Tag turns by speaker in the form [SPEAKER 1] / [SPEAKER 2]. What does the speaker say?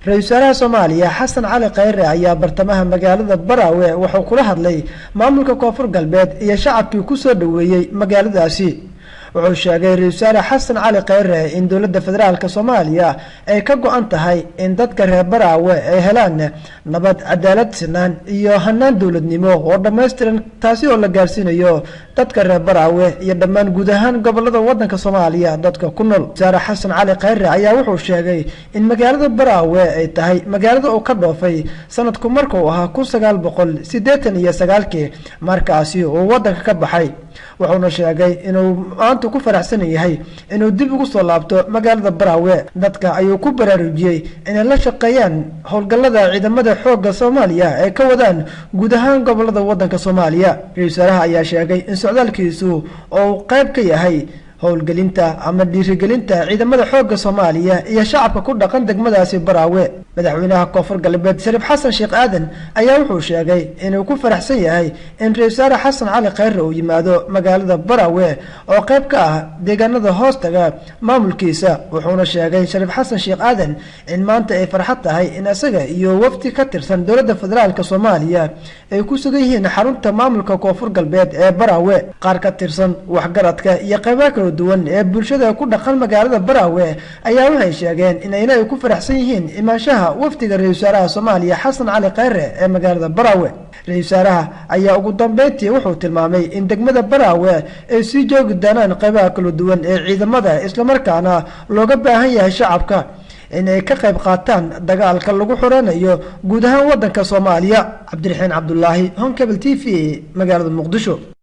[SPEAKER 1] Ra-iisul wasaaraha Soomaaliya Xasan Cali Khayre ayaa bartamaha magaalada Baraawe wuxuu kula hadlay maamulka Koonfur Galbeed iyo shacabkii kusoo dhaweeyey magaaladaasi. Wuxuu sheegay ra-iisul wasaare Xasan Cali Khayre in dowladda federaalka Soomaaliya ay ka go-an tahay in dadka reer Baraawe ay helaan nabad, cadaalad, sinaan iyo hanaan dowladnimo oo dhammaystiran, taasi oo la gaarsiinayo dadka reer Baraawe iyo dhammaan guud ahaan gobolada wadanka Soomaaliya dadka ku nool. Wasaare Xasan Cali Khayre ayaa wuxuu sheegay in magaalada Baraawe ay tahay magaalada uu ka dhoofay sanadku markuu ahaa 1989-kii, markaasi uu wadanka ka baxay. Wuxuuna sheegay inuu maanta ku faraxsan yahay inuu dib ugu soo laabto magaalada Baraawe. Dadka ayuu ku baraarujiyey inay la shaqeeyaan howlgallada ciidamada xoogga Soomaaliya ay ka wadaan guud ahaan gobolada wadanka Soomaaliya. Ra-iisul wasaaraha ayaa sheegay in socdaalkiisu oo uu qayb ka yahay howlgelinta ama dhiirigelinta ciidamada xoogga Soomaaliya iyo shacabka ku dhaqan degmadaasi Baraawe. Madaxweynaha Koonfur Galbeed Shariif Xasan Sheekh Aadan ayaa wuxuu sheegay inuu ku faraxsan yahay in ra-iisul wasaare Xasan Cali Khayre uu yimaado magaalada Baraawe oo qayb ka ah deegaanada hoostaga maamulkiisa. Wuxuuna sheegay Shariif Xasan Sheekh Aadan in maanta ay farxad tahay in isaga iyo wafdi ka tirsan dowladda federaalka Soomaaliya ay ku sugan yihiin xarunta maamulka Koonfur Galbeed ee Baraawe. Qaar ka tirsan waxgaradka iyo qaybaha kala duwan ee bulshada ku dhaqan magaalada Baraawe ayaa waxay sheegeen in ayna ay ku faraxsan yihiin imaanshaha wafdiga ra-iisul wasaaraha Soomaaliya Xasan Cali Khayre ee magaalada Baraawe. Ra-iisul wasaaraha ayaa ugu dambeyntii wuxuu tilmaamay in degmada Baraawe ay sii joogi doonaan qaybaha kala duwan ee ciidamada, islamarkaana looga baahan yahay shacabka in ay ka qayb qaataan dagaalka lagu xoreynayo guud ahaan wadanka Soomaaliya. Cabdiraxiin Cabdulaahi, Honkable TV, magaalada Muqdisho.